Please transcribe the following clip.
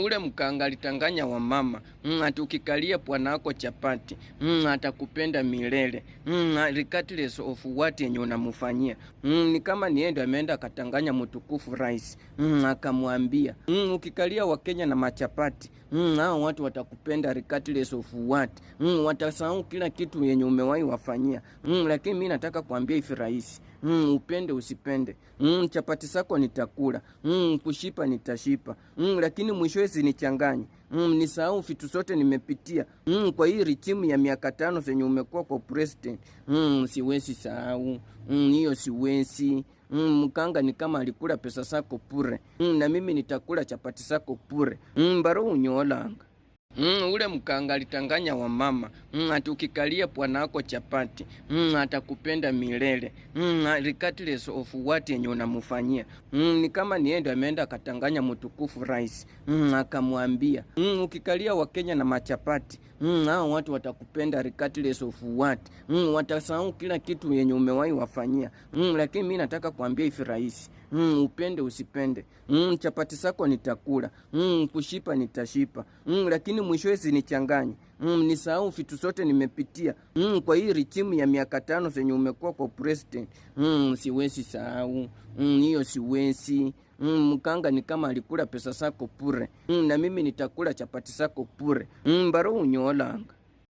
Ule mkanga alitanganya wa mama ati ukikalia bwanako chapati atakupenda milele regardless of what yenye unamufanyia. Ni kama niende ameenda akatanganya mtukufu rais akamwambia ukikalia Wakenya na machapati hao watu watakupenda regardless of what watasahau kila kitu yenye umewahi wafanyia lakini mi nataka kuambia hivi rais, upende usipende chapati zako nitakula kushipa nitashipa lakini mwishowe sinichanganye nisahau vitu zote nimepitia kwa hii regime ya miaka 5 zenye umekuwa kwa president siwezi sahau hiyo siwezi mkanga ni kama alikula pesa zako pure na mimi nitakula chapati zako pure baro unyolanga. Ule mkanga alitanganya wa mama ati ukikalia bwanako chapati atakupenda milele regardless of what yenye unamufanyia. Ni kama niende ameenda akatanganya mtukufu rais akamwambia ukikalia Wakenya na machapati hao watu watakupenda regardless of what watasahau kila kitu yenye umewahi wafanyia lakini mi nataka kuambia hivi rais, upende usipende chapati zako nitakula kushipa nitashipa lakini mwishowe sinichanganye nisahau vitu zote nimepitia kwa hii regime ya miaka 5 zenye umekuwa kwa president siwezi sahau hiyo siwezi mkanga ni kama alikula pesa zako pure na mimi nitakula chapati zako pure baro unyolanga.